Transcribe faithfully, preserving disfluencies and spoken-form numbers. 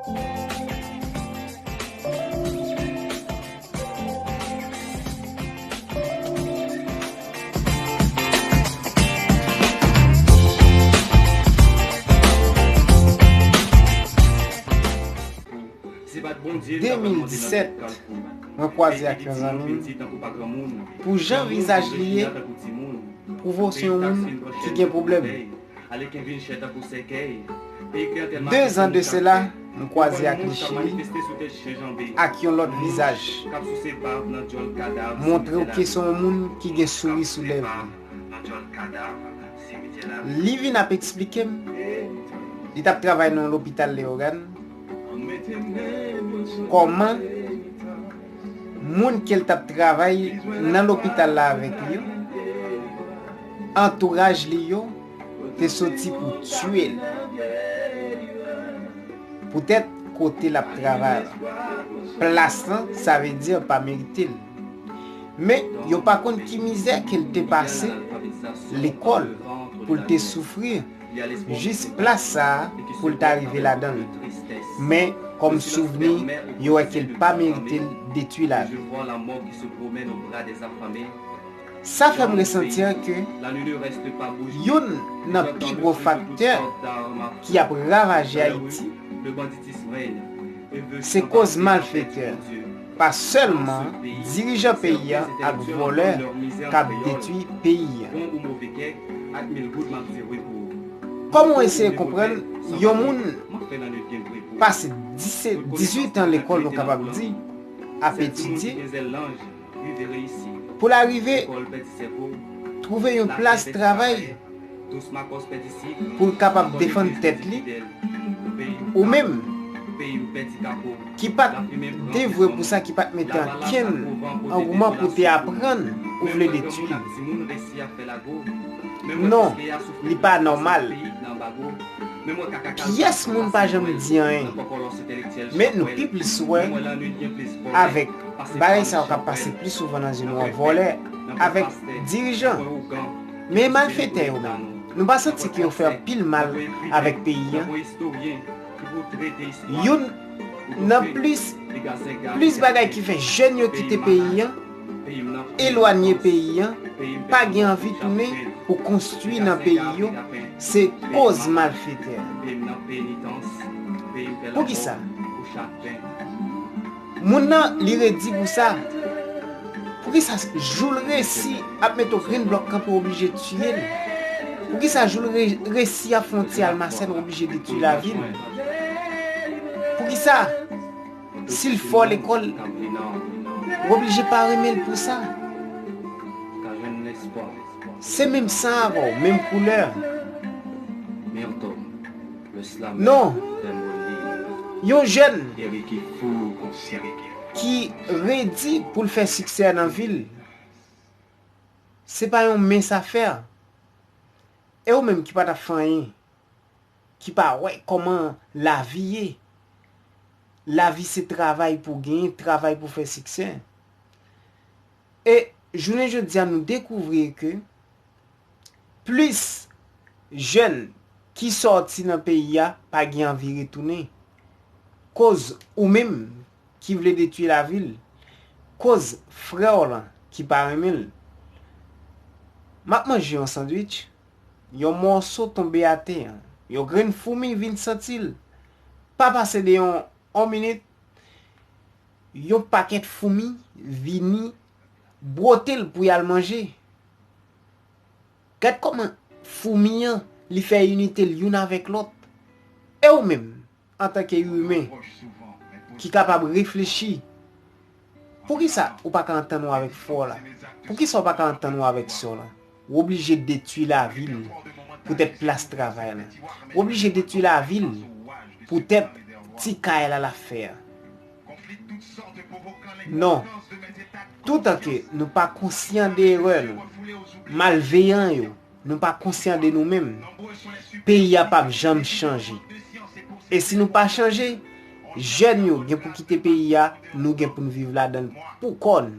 De mil disèt, mwen kwaze ak yon zanmi m. Pou jan vizaj li ye, pwouve w se yon moun ki gen pwoblèm. Dezan de sela, m kwaze ak li Chili ak yon lòt vizaj. Montre w ke se yon moun ki gen souri sou lèv li. Li vin ap eksplike m, li t ap travay nan yon lopital Leyogàn, kòman moun ke l t ap travay nan lopital la avèk li yo, antouraj li yo, te soti pou tiye l. Poutèt kote l ap travay la, plas lan, sa vle di pa merite l. Men, yo pa konn ki mizè ke l te pase lekòl pou l te soufri jis plas sa a pou l ta rive ladan l. Men, kòm souvni, yo wè ke l pa merite l detwi lavi. Sa fè m resanti ke youn nan pi gwo faktè ki ap ravaje Ayiti, se koz malfetè, pa sèlman dirijan peyi a ak vòlè k ap detwi peyi a. Kòman w eseye konprann yon moun pase disèt, dizuit an lekòl, nou kapab di, ap etidye, pou l arive twouve yon plas travay pou l kapab defann tèt li, ou menm ki pa t devwe pou sa, ki pa t mete ankenn angouman pou te aprann, ou vle detwi l. Non, li pa nòmal. Pyès moun pa janm di anyen. Men nou pi plis wè avèk bagay sa yo k ap pase pli souvan nan zye nou an, vòlè avèk dirijan. Men malfetè yo menm, nou pa santi ke yo fè anpil mal avèk peyi a? Youn nan plis, plis bagay ki fè jèn yo kite peyi a, elwanye peyi a, pa gen anvi tounen pou konstwi nan peyi yo, se koz malfetè. Poukisa? Moun nan, li redi pou sa. Poukisa jou l resi ap mete yon grenn blòk kanpe, w oblije tiye l? Poukisa jou l re-, resi ap fè yon ti almasèn, w oblije detwi lavi l? Poukisa, si l fò lekòl, w oblije pa renmen l pou sa? Se menm san avè w, menm koulè. Non. Yon jèn ki redi pou l fè siksè nan vi l, se pa yon mens afè. E ou menm ki pa t ap fè anyen, ki pa wè kòman lavi ye, lavi se travay pou genyen, travay pou fè siksè. E jounen jodi a, nou dekouvri ke plis jèn ki sòti nan peyi a pa gen anvi retounen. Koz ou menm ki vle detwi lavi l, koz frè w lan ki pa renmen l. M ap manje yon sandwich, yon mòso tonbe atè, yon grenn foumi vin santi l. Pa pase de yon, yon minit, yon pakèt foumi vini bwote l pou y al manje. Gad kòman foumi an, li fè inite l youn avèk lòt. E ou menm, antanke imen ki kapab reflechi, poukisa ou pa ka antann ou avèk frè w la? Poukisa ou pa ka antann ou avèk sè w la? W oblije detwi lavi l poutèt plas travay la. W oblije detwi lavi l poutèt ti kay la l ap fè a. Non. Toutan ke nou pa konsyan de erè nou, malveyan yo, nou pa konsyan de nou menm, peyi a p ap janm chanje. E si nou pa chanje, jèn yo gen pou kite peyi a, nou gen pou n viv ladan l pou kò n.